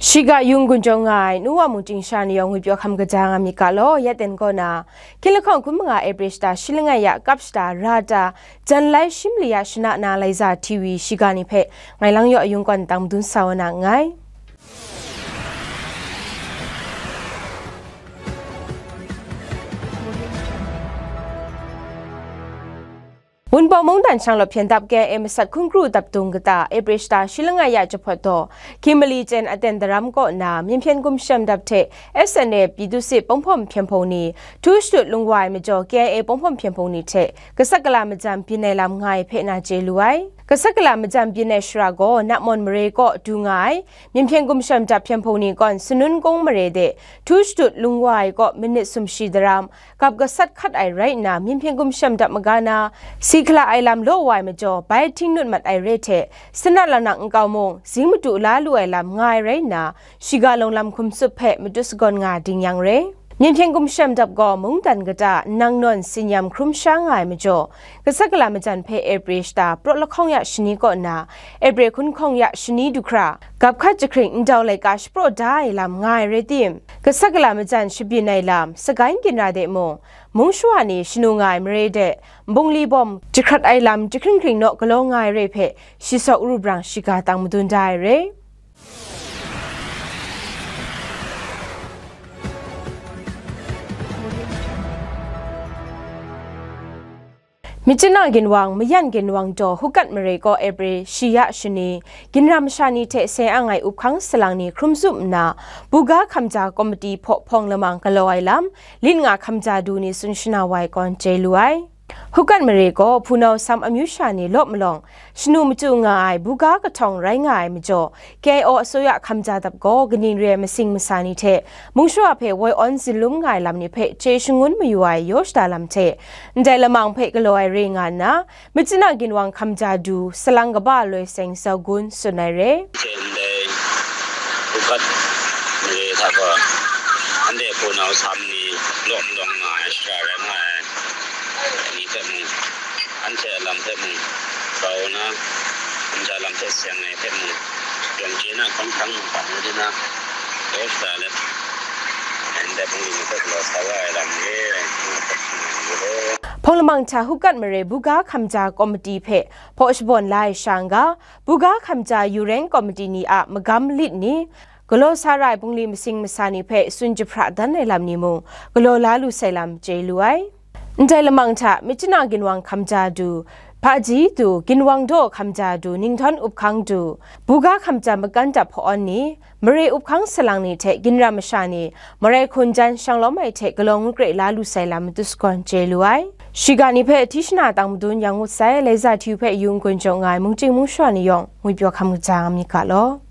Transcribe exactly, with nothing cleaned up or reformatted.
Shiga yung gun jawng nga ai, nu wa mung chyingsha ni yawng ngwi pyaw hkam kaja nga myit ga law, ya ten kaw na, hkying lahkawng hkun manga April shata shi langai ya kap shata ra ta, jan lai shi mali ya shana na Laiza T V shiga ni hpe ngai lang yaw ayung kawn tang madun sa wa na nngai. Wunpawng mungdan shanglawt hpyen dap K I A masat hkun kru dap dung kata, April shata shi langai ya jahpawt daw, hkying mali chyen aten daram kaw nna, Myen Hpyen Gumshem Dap hte S N A P Dusit Panghpawm Hpyen Hpung ni, htu shadut lung wa ai majaw K I A Panghpawm Hpyen Hpung ni hte gasat gala majan byin ai lam nga ai hpe na chye lu ai. Gasat gala majan byin ai shara gaw, Napmawn mare kaw du nga ai, Myen Hpyen Gumshem Dap Hpyen Hpung ni gawn Sanun Kung mare de, htu shadut lung wa ai kaw minit sumshi daram, gap gasat hkat ai rai nna, Myen Hpyen Gumshem Dap maga na, si hkala ai lam law wa ai majaw, bai htingnut mat ai re hte, sanat lanak nkau mung, zing madu la lu ai lam nga ai rai nna, shiga lawng lam hkum tsup hpe matu sagawn nga ding yang re. Myen Hpyen Gumshem Dap gaw mungdan kata, nang nawn, tsin-yam hkrum sha nga ai majaw, gasat gala majan hpe April shata, praw lahkawng ya shani kaw nna, April hkun hkawng ya shani du hkra, gap hkat jahkring ndau laika shapraw da ai lam nga ai rai tim, gasat gala majan shabyin ai lam, sagai n ginra de mung, mung shawa ni shanu nga ai mare de, bungli bawm jahkrat ai lam jahkring hkring naw galaw nga ai re hpe, shi sawk ru brang shiga tang madun da ai re. Myitkyina ginwang, Mayan ginwang daw Hukat mare kaw April shi ya shani, ginra masha ni hte seng ang ai up hkang salang ni hkrum zup nna, buga hkamja komiti hpaw hpawng lamang galaw ai lam, lit nga hkamja du ni tsun shana wa ai kawn chye lu ai. Hukat mare gaw hpunau sam amyu sha ni law malawng, shanu machyu nga ai buga kahtawng rai nga ai majaw, K I O asoya hkamja dap gaw kaning re ai masing masa ni hte, mung shawa hpe woi awn zinlum nga ai lam ni hpe chye shangun mayu ai yaw shada lam hte, ndai lamang hpe galaw ai re nga nna, Myitkyina ginwang hkamja du, salang kaba loi seng zau gun tsun ai re. Ndai Hukat mare hta gaw, anhte hpunau sam ni law malawng nga ai shara rai nga ai. Ni hpe mung, anhte a lam hpe mung, grau na, hkamja lam hte seng ai hpe mung, yawng chye na hkawng hkrang mung hpa mu di na, yaw shada let, ndai bungli ni hpe galaw sa wa ai lam re, ngu hpe hpyi na n yu law. Hpawng lamang hta Hukat mare buga hkamja komiti hpe hpaw shabawn la ai sha n ga, buga hkamja yu reng komiti ni a magam lit ni, galaw sa ra ai bungli masing masa ni hpe tsun jahpra dan ai lam ni mung, galaw la lu sai lam chye lu ai. Ndai lamang hta, Myitkyina ginwang hkamja du, Hpaji du, ginwang daw hkamja du, Ninghtawng up hkang du, buga hkamja makan dap hpaw-awn ni, mare up hkang salang ni hte ginra masha ni, marai hkun jan shanglawm ai hte galaw ngut grai la lu sai lam matu sagawn chye lu ai. Shiga ni hpe hti shana tang madun yang ngut sai, Laiza T V hpe yung gun jaw nga ai mungchying mung shawa ni yawng, ngwi pyaw hkam kaja nga myit ga law.